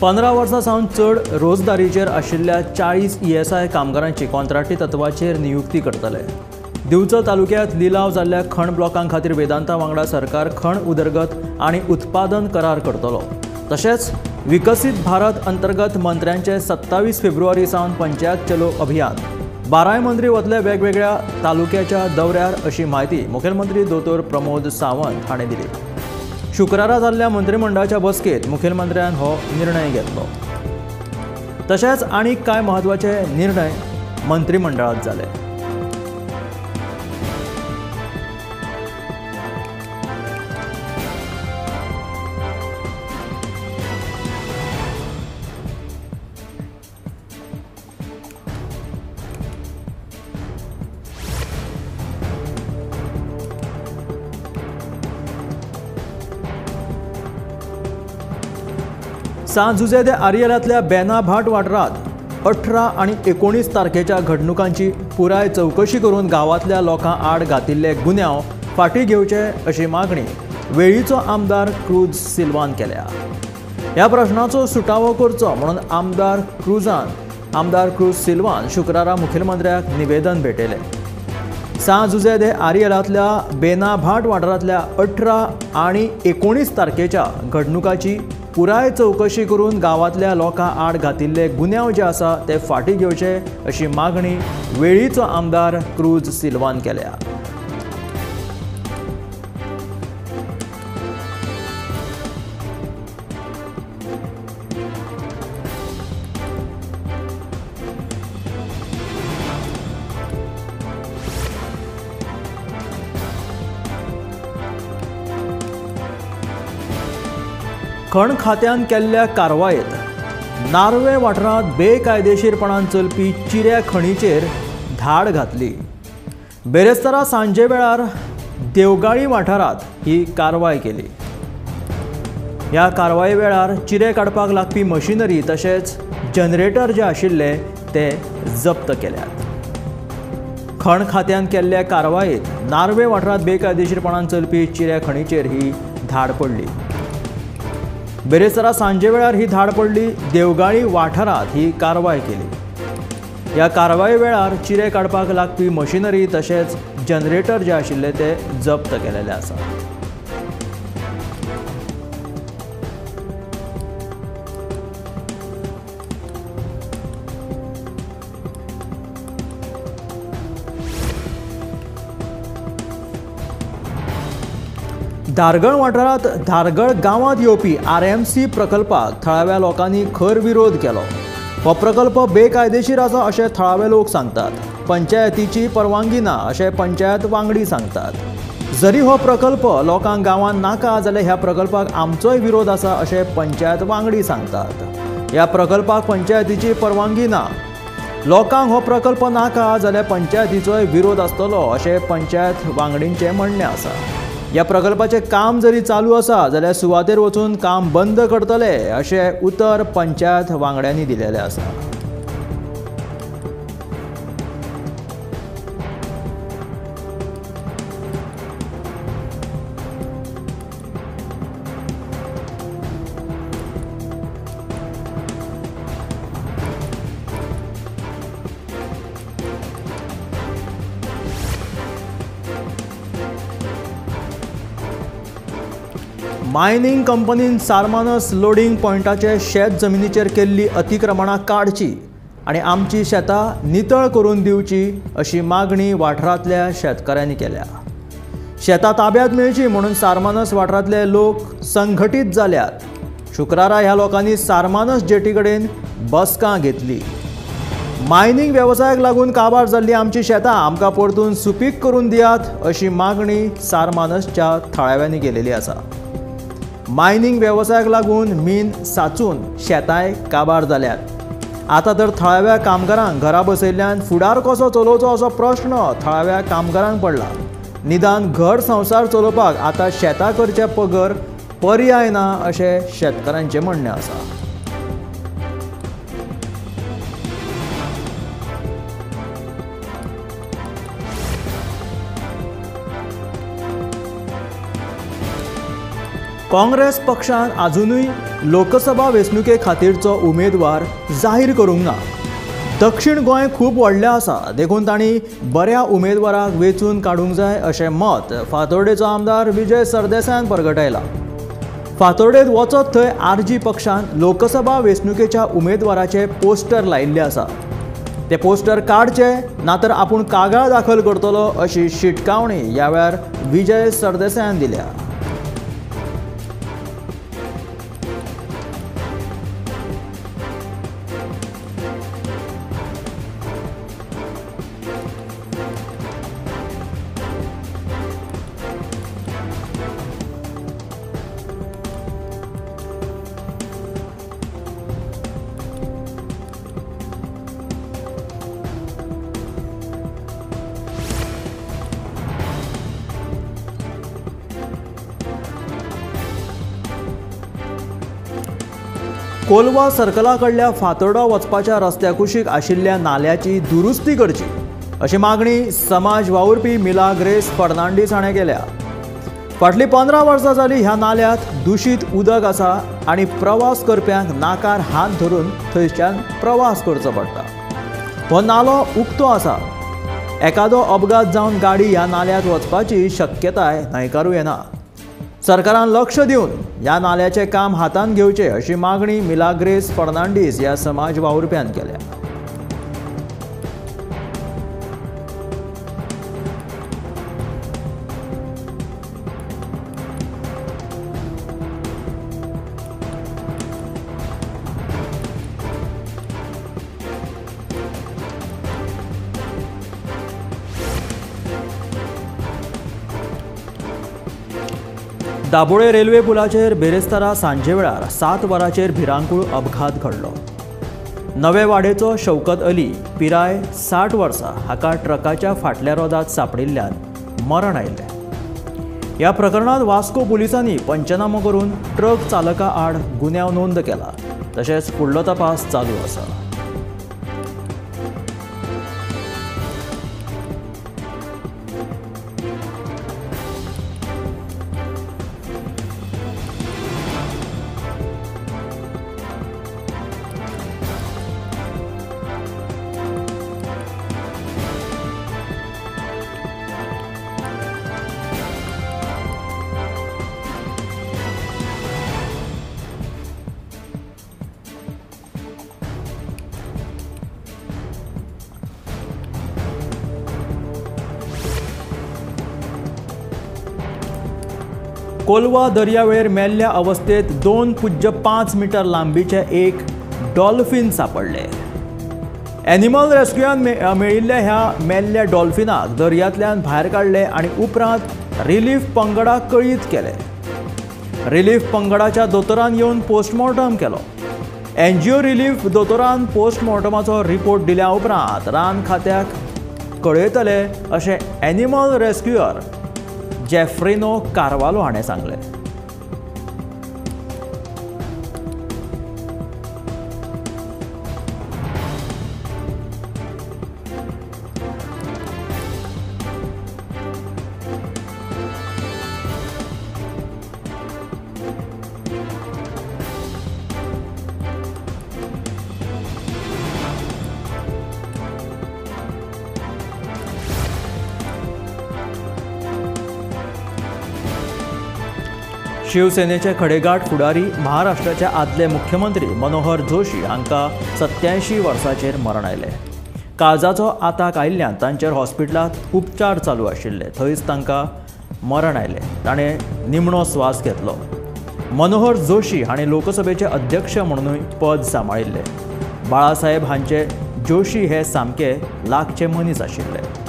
15 वर्सां सावन चड रोजदारीचेर आशिल्ल्या 40 ESI कामगारांची कॉन्ट्राक्टी तत्वाचेर नियुक्ती करतले. दिवचल तालुक्यांत लिलाव जाल्ल्या खण ब्लॉकां खातीर वेदांता वांगडा सरकार खण उदरगत आनी उत्पादन करार करतलो. तशेंच विकसीत भारत अंतर्गत मंत्र्यांचे 27 फेब्रुवारी सावन पंचायत चलो अभियान 12 मंत्री वतले वेगवेगळ्या तालुक्याच्या दौऱ्यार अशी म्हायती मुखेलमंत्री दोतोर प्रमोद सावंत हाणें दिली. शुक्रारा जाल्ल्या मंत्रिमंडळाच्या बसकेंत मुखेलमंत्र्यान हो निर्णय घेतलो. तशेंच आनीक कांय म्हत्वाचे निर्णय मंत्रिमंडळांत जाले. सांत जुझे दे आरियलांतल्या बेनाभाट वाठारांत 18 आनी 19 तारखेच्या घडणुकांची पुराय चवकशी करून गांवांतल्या लोकां आड घातिल्ले गुन्यांव फाटीं घेवचे अशी मागणी वेळीचो आमदार क्रूज सिल्वान केल्या. ह्या प्रश्नाचो सुटावो करचो म्हणून आमदार क्रूज सिल्वान शुक्रारा मुखेलमंत्र्याक निवेदन भेटयलें. सांत जुझे दे आरियलांतल्या बेनाभाट वाठारांतल्या 18 आनी 19 तारखेच्या घडणुकाची पुराय चवकशी करून गांवांतल्या लोकां आड घातिल्ले गुन्यांव जे आसा ते फाटीं घेवचे अशी मागणी वेळीचो आमदार क्रूज सिल्वान केल्या. खण खात्यान केल्ल्या कारवायेत नार्वे वाठारांत बेकायदेशीरपणान चलपी चिऱ्या खणीचेर धाड घातली. बेरेस्तारा सांजे वेळार देवगाळी वाठारांत ही कारवाय केली. ह्या कारवाये वेळार चिरे काडपाक लागपी मशिनरी तशेंच जनरेटर जे आशिल्ले ते जप्त केल्यात. खण खात्यान केल्ल्या कारवायेत नार्वे वाठारांत बेकायदेशीरपणान चलपी चिऱ्या खणीचेर ही धाड पडली. बेरेस्तारा सांजे वेळार ही धाड पडली. देवगाळी वाठारांत ही कारवाय केली. ह्या कारवाये वेळार चिरे काडपाक लागपी मशिनरी तशेंच जनरेटर जे आशिल्ले ते जप्त केलेले आसा. धारगळ वाठारांत धारगळ गांवांत येवपी RMC प्रकल्पाक थळाव्या लोकांनी खर विरोध केलो. हो प्रकल्प बेकायदेशीर आसा अशें थळावे लोक सांगतात. पंचायतीची परवानगी ना अशें पंचायत वांगडी सांगतात. जरी हो प्रकल्प लोकांक गांवांत नाका जाल्यार ह्या प्रकल्पाक आमचोय विरोध आसा अशें पंचायत वांगडी सांगतात. ह्या प्रकल्पाक पंचायतीची परवानगी ना, लोकांक हो प्रकल्प नाका जाल्यार पंचायतीचोय विरोध आसतलो अशें पंचायत वांगडींचें म्हणणें आसा. ह्या प्रकल्पाचें काम जरी चालू आसा जाल्यार सुवातेर वचून काम बंद करतले अशें उतर पंचायत वांगड्यांनी दिलेलें आसा. मायनिंग कंपनीन सारमानस लोडींग पॉयंटाचे शेत जमिनीचेर केल्ली अतिक्रमणां काडची आनी आमची शेतां नितळ करून दिवची अशी मागणी वाठारांतल्या शेतकारांनी केल्या. शेतां ताब्यांत मेळची म्हणून सारमानस वाठारांतले लोक संघटीत जाल्यात. शुक्रारा ह्या लोकांनी सारमानस जेटी कडेन बसकां घेतली. मायनिंग वेवसायाक लागून काबार जाल्ली आमची शेतां आमकां परतून सुपीक करून दियात अशी मागणी सारमानसच्या थळाव्यांनी केलेली आसा. मायनिंग वेवसायाक लागून मीन साचून शेतांय काबार जाल्यात. आतां तर थळाव्या कामगारांक घरा बसयल्ल्यान फुडार कसो चलोवचो असो प्रश्न थळाव्या कामगारांक पडला. निदान घर संवसार चलोवपाक आतां शेतां करचे पगर पर्याय ना अशें शेतकारांचें म्हणणें आसा. काँग्रेस पक्षान आजुनूय लोकसभा वेंचणुके खातीरचो उमेदवार जाहीर करूंक ना। दक्षिण गोंय खूब व्हडलें आसा, देखून तांणी बऱ्या उमेदवाराक वेंचून काडूंक जाय अशें मत फातोर्डेचो आमदार विजय सरदेसायान परगटायलां। फातोर्डेंत वचत थंय आरजी पक्षान लोकसभा वेंचणुकेच्या उमेदवाराचे पोस्टर लायिल्ले आसा। ते पोस्टर काडचे ना तर आपूण कागाळ दाखल करतलो अशी शिटकावणी ह्या वेळार विजय सरदेसायान दिल्या। कोलवा सर्कला कडल्या फातोर्डा वचपाच्या रस्त्या कुशीक आशिल्ल्या नाल्याची दुरुस्ती करची अशी मागणी समाज वावुरपी मिलाग्रेस फर्नांडीस हाणें केल्या। फाटलीं 15 वर्सां जालीं ह्या नाल्यांत दुशीत उदक आसा आनी प्रवास करप्यांक नाकार हात धरून थंयच्यान प्रवास करचो पडटा। हो नालो उक्तो आसा, एकादो अपघात जावन गाडी ह्या नाल्यांत वचपाची शक्यताय न्हयकारूं येना। सरकारान लक्ष दिवन ह्या नाल्याचें काम हातांत घेवचें अशी मागणी मिलाग्रेस फर्नांडीस ह्या समाज वावुरप्यान केल्या। दाबोळे रेल्वे पुलाचेर बेरेस्तारा सांजे वेळार 7 वरांचेर भिरांकूळ अपघात घडलो। नवे वाडेचो शौकत अली पिराय 60 वर्सां हाका ट्रकाच्या फाटल्या रोदांत सांपडिल्ल्यान मरण आयलें। ह्या प्रकरणांत वास्को पुलिसांनी पंचनामो करून ट्रक चालका आड गुन्यांव नोंद केला, तशेंच फुडलो तपास चालू आसा। कोलवा दर्यावेळेर मेल्ल्या अवस्थेत 2.5 मीटर लांबीचे एक डॉल्फिन सापडले। एनिमल रेस्क्यून मेळिल्ल्या ह्या मेल्ल्या डॉल्फिनाक दर्यांतल्यान भायर काडले आनी उपरांत रिलीफ पंगडाक कळीत केले। रिलीफ पंगडाच्या दोतोरान येवन पोस्टमॉर्टम केलो। एनजीओ रिलीफ दोतोरान पोस्टमॉर्टमाचो रिपोर्ट दिल्या उपरांत रान खात्याक कळयतले अशें एनिमल रेस्क्युअर जेफ्रिनो कार्वालो हाणें सांगलें। शिवसेनेचे खडेगांठ फुडारी महाराष्ट्राचे आदले मुख्यमंत्री मनोहर जोशी हांकां 87 वर्सांचेर मरण आयलें। काळजाचो आताक आयिल्ल्यान तांचेर हॉस्पिटलांत उपचार चालू आशिल्ले, थंयच तांकां मरण आयलें। ताणें निमणो स्वास घेतलो। मनोहर जोशी हाणें लोकसभेचे अध्यक्ष म्हणूनय पद सांबाळिल्लें। बाळासाहेब हांचे जोशी हे सामके लागचे मनीस आशिल्ले।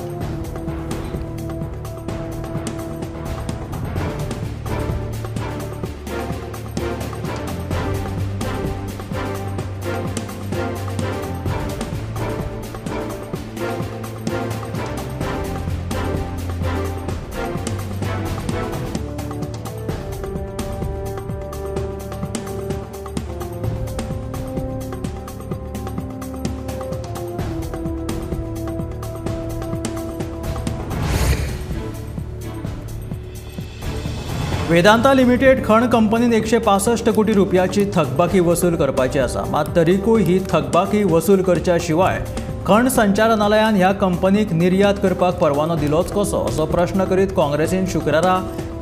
वेदांता लिमिटेड खण कंपनीन 165 कोटी रुपयाची थकबाकी वसूल करपाची आसा. मात तरीकूय ही थकबाकी वसूल करच्या शिवाय खण संचालनालयान ह्या कंपनीक निर्यात करपाक परवानो दिलोच कसो असो प्रश्न करीत काँग्रेसीन शुक्रारा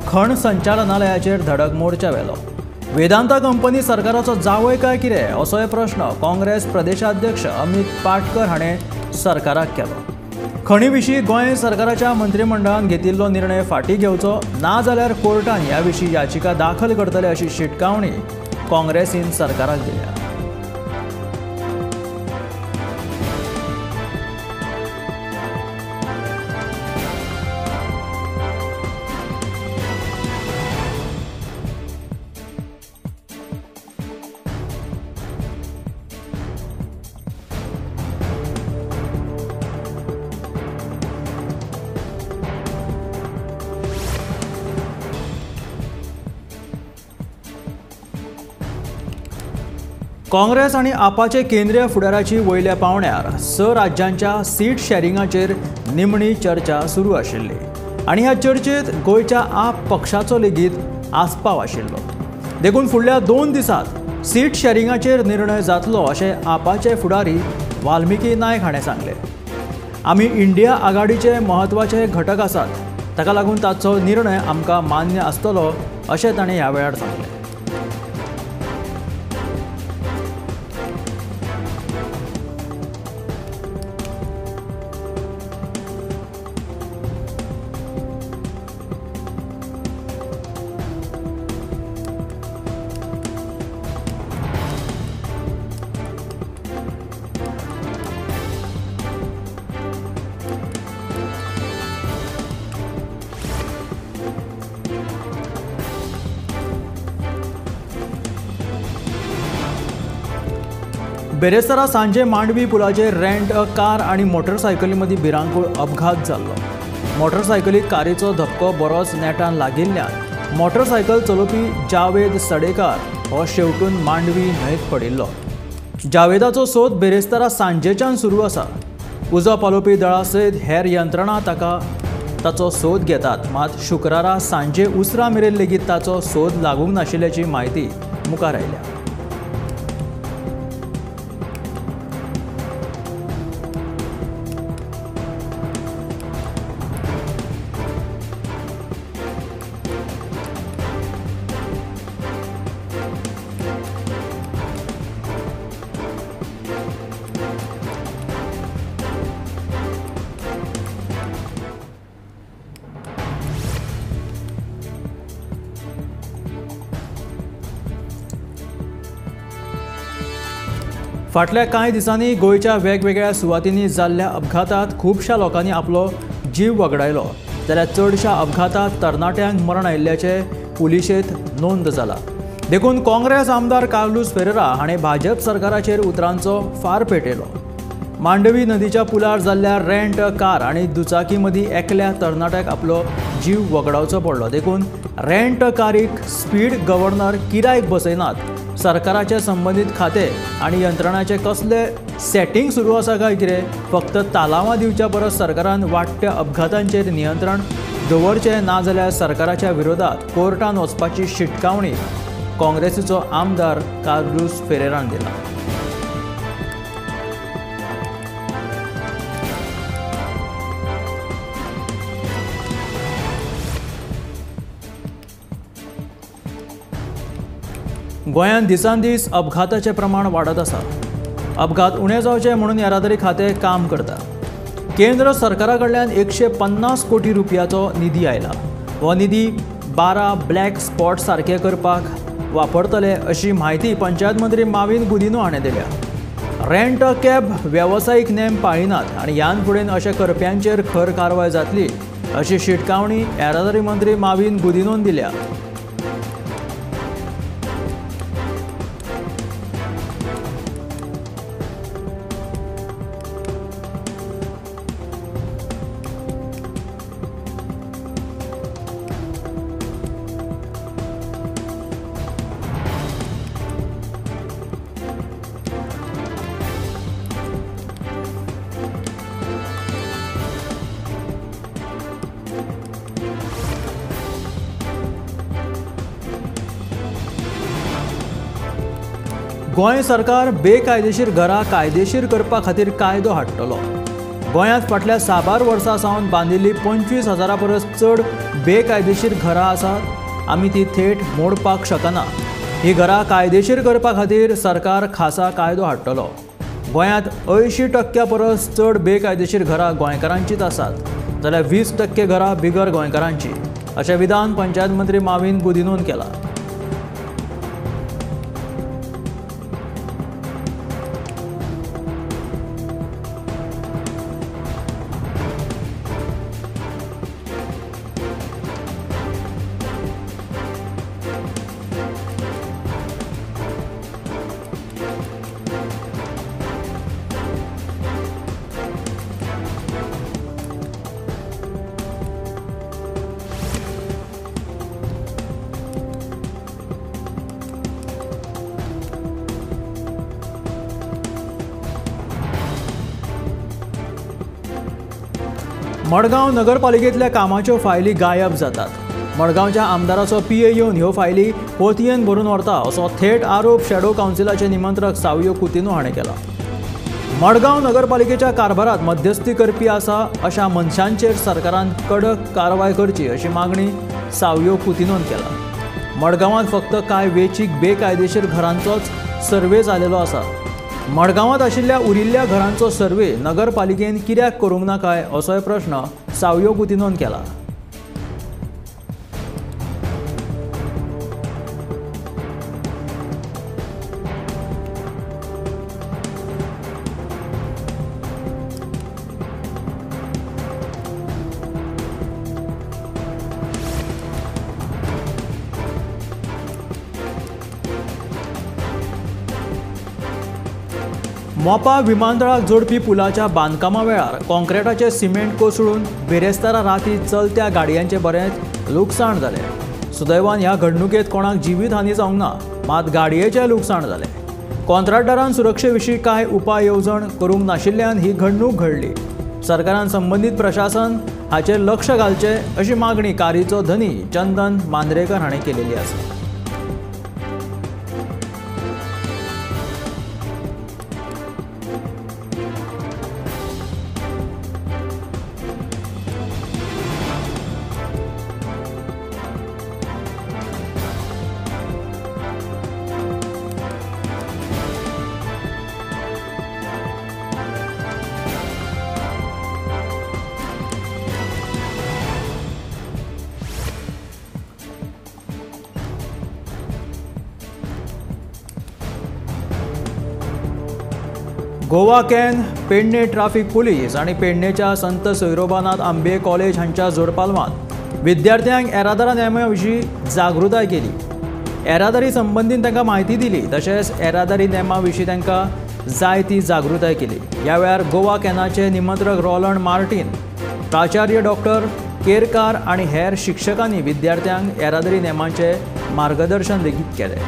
खण संचालनालयाचेर धडक मोर्चा व्हेलो. वेदांता कंपनी सरकाराचो जावय काय कितें असोय प्रश्न काँग्रेस प्रदेशाध्यक्ष अमित पाटकर हाणें सरकाराक केलो. खणी विशीं गोंय सरकाराच्या मंत्रिमंडळान घेतिल्लो निर्णय फाटीं घेवचो ना जाल्यार कोर्टान ह्या विशीं याचिका दाखल करतले अशी शिटकावणी काँग्रेसीन सरकाराक दिल्या. काँग्रेस आनी आपाचे केंद्रीय फुडाराची वयल्या पावंड्यार 6 राज्यांच्या सीट शॅरिंगाचेर निमणी चर्चा सुरू आशिल्ली आनी ह्या चर्चेत गोंयच्या आप पक्षाचो लेगीत आस्पाव आशिल्लो. देखून फुडल्या 2 दिसांत सीट शॅरिंगाचेर निर्णय जातलो अशें आपाचे फुडारी वाल्मिकी नायक हाणें सांगलें. आमी इंडिया आघाडीचे म्हत्वाचे घटक आसात, ताका लागून ताचो निर्णय आमकां मान्य आसतलो अशें ताणें ह्या वेळार सांगलें. बेरेस्तारा सांजे मांडवी पुलाचेर रेंट अ कार आनी मोटरसायकली मदीं भिरांकूळ अपघात जाल्लो. मोटरसायकलीक कारीचो धपको बरोच नेटान लागिल्ल्यान मोटरसायकल चलोवपी जावेद सडेकार हो शेवटून मांडवी न्हंयत पडिल्लो. जावेदाचो सोद बेरेस्तारा सांजेच्यान सुरू आसा. उजो पालोवपी दळा सयत हेर यंत्रणा ताका ताचो सोद घेतात. मात शुक्रारा सांजे उसरां मेरेन लेगीत ताचो सोद लागूंक नाशिल्ल्याची म्हायती मुखार आयल्या. फाटल्या कांय दिसांनी गोंयच्या वेगवेगळ्या सुवातींनी जाल्ल्या अपघातांत खुबश्या लोकांनी आपलो जीव वगडायलो, जाल्यार चडश्या अपघातांत तरणाट्यांक मरण आयिल्ल्याचें पुलिशेंत नोंद जाला. देखून काँग्रेस आमदार कार्लूस फेरेरा हाणें भाजप सरकाराचेर उतरांचो फार पेटयलो. मांडवी नदीच्या पुलार जाल्ल्या रेंट कार आनी दुचाकी मदीं एकल्या तरणाट्याक आपलो जीव वगडावचो पडलो. देखून रेंट कारीक स्पीड गव्हर्नर किरायक बसयनात. सरकाराचे संबंदीत खाते आनी यंत्रणाचे कसले सेटिंग सुरू आसा काय कितें, फक्त तालावां दिवच्या परस सरकारान वाडट्या अपघातांचेर नियंत्रण दवरचें, ना जाल्यार सरकाराच्या विरोधात कोर्टान वचपाची शिटकावणी काँग्रेसीचो आमदार कार्लूस फेरेरान दिला. गोंयांत दिसान दीस अपघाताचें प्रमाण वाडत आसा. अपघात उणे जावचे म्हणून येरादारी खातें काम करता. केंद्र सरकारा कडल्यान 150 कोटी रुपयाचो निधी आयला. हो निधी 12 ब्लॅक स्पॉट सारके करपाक वापरतले अशी म्हायती पंचायत मंत्री माविन गुदिन्हो हाणें दिल्या. रेंट कॅब वेवसायीक नेम पाळिनात आनी ह्यान फुडें अशे करप्यांचेर खर कारवाय जातली अशी शिटकावणी येरादारी मंत्री माविन गुदिन्होन दिल्या. गोंय सरकार बेकायदेशीर घरां कायदेशीर करपा खातीर कायदो हाडटलो। गोंयांत फाटल्या साबार वर्सां सावन बांदिल्ली 25,000 परस चड बेकायदेशीर घरां आसात। आमी ती थेट मोडपाक शकना। ही घरां कायदेशीर करपा खातीर सरकार खासा कायदो हाडटलो। गोंयांत 80% परस चड बेकायदेशीर घरां गोंयकारांचीच आसात, जाल्यार 20% घरां बिगर गोंयकारांची, अशें विधान पंचायत मंत्री माविन गुदिन्होन केलां। मडगांव नगरपालिकेंतल्या कामाच्यो फायली गायब जातात। मडगांवच्या आमदाराचो पीए येवन ह्यो फायली पोतयेन भरून व्हरता असो थेट आरोप शॅडो कावन्सिलाचे निमंत्रक सावियो कुतिन्हो हाणें केला। मडगांव नगरपालिकेच्या कारभारात मध्यस्थी करपी आसा अशा मनशांचेर सरकारान कडक कारवाय करची अशी मागणी सावियो कुतिन्होन केला। मडगांवांत फक्त कांय वेचीक बेकायदेशीर घरांचोच सर्वे जालेलो आसा। मडगांवांत आशिल्ल्या उरिल्ल्या घरांचो सर्वे नगरपालिकेन कित्याक करूंक ना काय असोय प्रश्न सावियो कुतिन्होन केला। मोपा विमानतळाक जोडपी पुलाच्या बांदकामा वेळार कॉन्क्रिटाचे सिमेंट कोसळून बिरेस्तारा राती चलत्या गाडयांचे बरेंच लुकसाण जालें। सुदैवान ह्या घडणुकेंत कोणाक जिवीत हानी जावंक ना, मात गाडयेचें लुकसाण जालें। कॉन्ट्रॅक्टरान सुरक्षे विशीं कांय उपाय येवजण करूंक नाशिल्ल्यान ही घडणूक घडली। सरकारान संबंदीत प्रशासन हाचेर लक्ष घालचें अशी मागणी कारीचो धनी चंदन मांद्रेकर हाणें केलेली आसा। Goa can Pedne traffic police आनी पेडणेच्या संत सोयरोबानाथ आंबे कॉलेज हांच्या जोडपालवान विद्यार्थ्यांक येरादारी नेमा विशीं जागृताय केली। येरादारी संबंदीत तांकां म्हायती दिली, तशेंच येरादारी नेमा विशीं तांकां जाय ती जागृताय केली। ह्या वेळार गोवा कॅनाचे निमंत्रक रोलंड मार्टीन, प्राचार्य डॉक्टर केरकार आनी हेर शिक्षकांनी विद्यार्थ्यांक येरादारी नेमांचें मार्गदर्शन लेगीत केलें।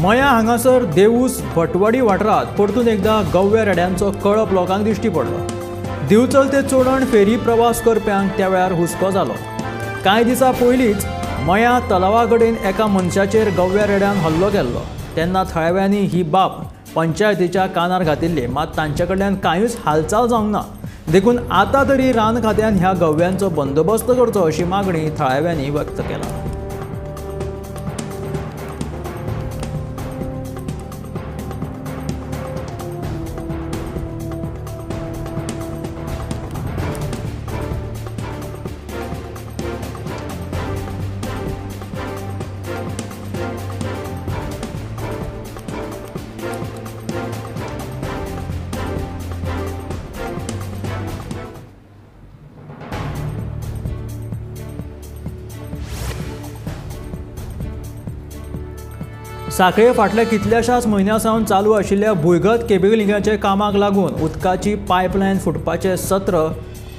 मया हांगासर देवूस भटवाडी वाठारांत परतून एकदा गव्या रेड्यांचो कळप लोकांक दिश्टी पडलो। दिवचल ते चोडण फेरी प्रवास करप्यांक त्या वेळार हुस्को जालो। कांय दिसां पयलींच मया तलावा कडेन एका मनशाचेर गव्या रेड्यान हल्लो केल्लो। तेन्ना थळाव्यांनी ही बाब पंचायतीच्या कानार घातिल्ली, मात तांचे कडल्यान कांयूच हालचाल जावंक ना। देखून आतां तरी रान खात्यान ह्या गव्यांचो बंदोबस्त करचो अशी मागणी थळाव्यांनी व्यक्त केला। सांखळे फाटल्या कितल्याशाच म्हयन्यां सावन चालू आशिल्ल्या भुंयगत केबलिंगाच्या कामाक लागून उदकाची पायपलायन फुटपाचें सत्र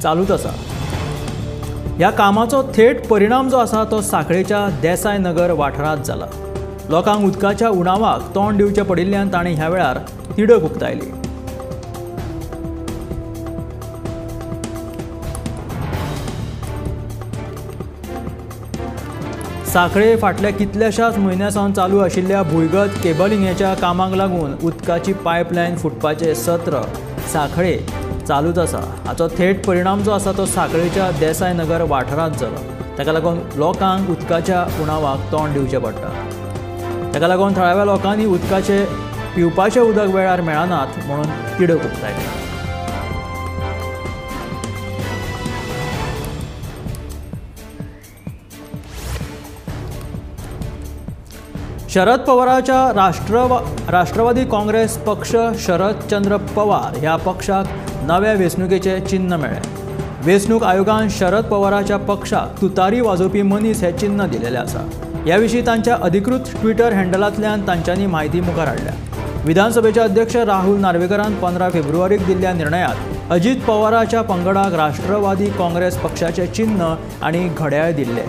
चालूच आसा. ह्या कामाचो थेट परिणाम जो आसा तो सांखळेच्या देसाय नगर वाठारांत जाला. लोकांक उदकाच्या उणावाक तोंड दिवचें पडिल्ल्यान तांणी ह्या वेळार तिडक उक्तायली. सांखळे फाटल्या कितल्याशाच म्हयन्यां सावन चालू आशिल्ल्या भुंयगत केबलिंगेच्या कामाक लागून उदकाची पायपलायन फुटपाचें सत्र सांखळे चालूच आसा. हाचो थेट परिणाम जो आसा तो सांखळेच्या देसाय नगर वाठारांत जालो. ताका लागून लोकांक उदकाच्या उणावाक तोंड दिवचें पडटा. ताका लागून थळाव्या लोकांनी उदकाचे पिवपाचें उदक वेळार मेळनात म्हणून तिडक उक्तायली. शरद पवाराच्या राष्ट्रवादी काँग्रेस पक्ष शरद चंद्र पवार ह्या पक्षाक नव्या वेंचणुकेचें चिन्न मेळ्ळें. वेंचणूक आयोगान शरद पवाराच्या पक्षाक तुतारी वाजोवपी मनीस हें चिन्न दिलेलें आसा. ह्या विशीं तांच्या अधिकृत ट्विटर हँडलांतल्यान तांच्यांनी म्हायती मुखार हाडल्या. विधानसभेचे अध्यक्ष राहुल नार्वेकरान 15 फेब्रुवारीक दिल्ल्या निर्णयात अजित पवाराच्या पंगडाक राष्ट्रवादी काँग्रेस पक्षाचें चिन्न आनी घड्याळ दिल्लें.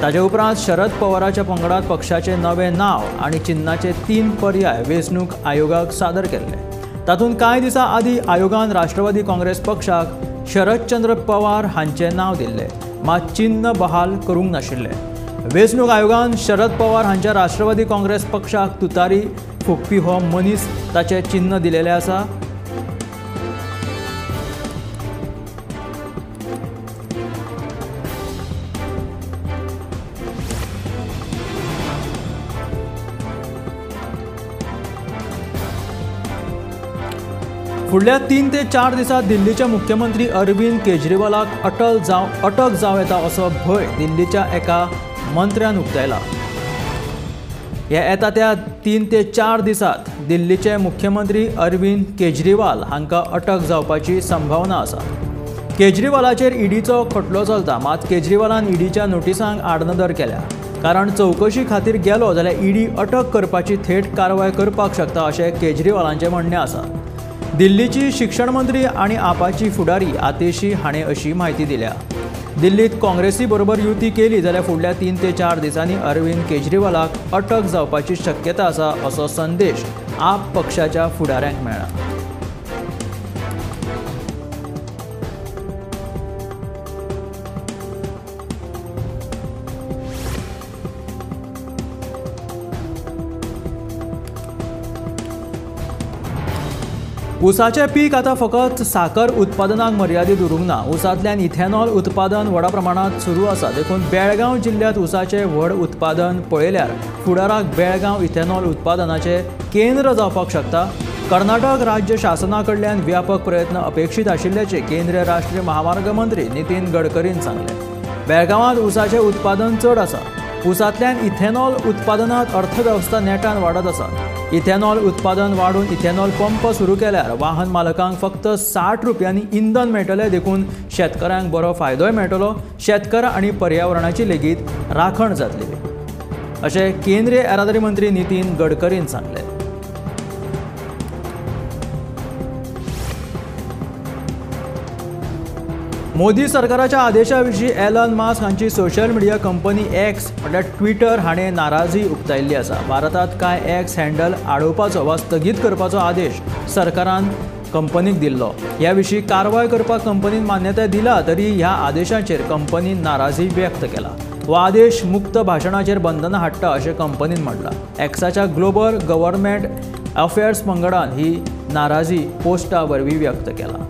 ताजे उपरांत शरद पवाराच्या पंगडात पक्षाचे नवे नांव आनी चिन्नाचे 3 पर्याय वेंचणूक आयोगाक सादर केल्ले. तातूंत कांय दिसां आदीं आयोगान राष्ट्रवादी काँग्रेस पक्षाक शरदचंद्र पवार हांचें नांव दिल्लें, मात चिन्न बहाल करूंक नाशिल्लें. वेंचणूक आयोगान शरद पवार हांच्या राष्ट्रवादी काँग्रेस पक्षाक तुतारी फुकपी हो मनीस ताचें चिन्न दिलेलें आसा. फुडल्या 3 ते 4 दिसांत दिल्लीचे मुख्यमंत्री अरविंद केजरीवालाक अटक जावं येता असो भंय दिल्लीच्या एका मंत्र्यान उक्तायला. ह्या येता त्या 3 ते 4 दिसांत दिल्लीचे मुख्यमंत्री अरविंद केजरीवाल हांकां अटक जावपाची संभावना आसा. केजरीवालाचेर ईडीचो खटलो चलता, मात केजरीवालान ईडीच्या नोटिसांक आडनदर केल्या. कारण चवकशी खातीर गेलो जाल्यार ईडी अटक करपाची थेट कारवाय करपाक शकता अशें केजरीवालांचें म्हणणें आसा. दिल्लीची शिक्षण मंत्री आनी आपाची फुडारी आतेशी हाणें अशी म्हायती दिल्या. दिल्लीत काँग्रेसी बरोबर युती केली जाल्यार फुडल्या 3 ते 4 दिसांनी अरविंद केजरीवालाक अटक जावपाची शक्यता आसा असो संदेश आप पक्षाच्या फुडाऱ्यांक मेळ्ळा. ऊसाचें पीक आतां फकत साकर उत्पादनाक मर्यादीत उरूंक ना. ऊसांतल्यान इथेनॉल उत्पादन व्हडा प्रमाणांत सुरू आसा. देखून बेळगांव जिल्ल्यांत ऊसाचें व्हड उत्पादन पळयल्यार फुडाराक बेळगांव इथेनॉल उत्पादनाचें केंद्र जावपाक शकता. कर्नाटक राज्य शासना कडल्यान व्यापक प्रयत्न अपेक्षीत आशिल्ल्याचें केंद्रीय राष्ट्रीय महामार्ग मंत्री नितीन गडकरीन सांगलें. बेळगांवांत ऊसाचें उत्पादन चड आसा. ऊसांतल्यान इथेनॉल उत्पादनांत अर्थवेवस्था नेटान वाडत आसा. इथेनॉल उत्पादन वाडून इथेनॉल पंप सुरू केल्यार वाहन मालकांक फक्त 60 रुपयांनी इंधन मेळटलें. देखून शेतकारांक बरो फायदोय मेळटलो, शेतकार आनी पर्यावरणाची लेगीत राखण जातली अशें केंद्रीय येरादारी मंत्री नितीन गडकरीन सांगलें. मोदी सरकाराच्या आदेशा विशीं एलन मास्क हांची सोशल मिडिया कंपनी एक्स म्हळ्यार ट्विटर हाणें नाराजी उक्तायल्ली आसा. भारतांत कांय एक्स हँडल आडोवपाचो वा स्थगीत करपाचो आदेश सरकारान कंपनीक दिल्लो. ह्या विशीं कारवाय करपाक कंपनीन मान्यताय दिला तरी ह्या आदेशाचेर कंपनीन नाराजी व्यक्त केला. हो आदेश मुक्त भाशणाचेर बंधनां हाडटा अशें कंपनीन म्हणलां. एक्साच्या ग्लोबल गव्हर्नमेंट अफेअर्स पंगडान ही नाराजी पोस्टा वरवीं व्यक्त केला.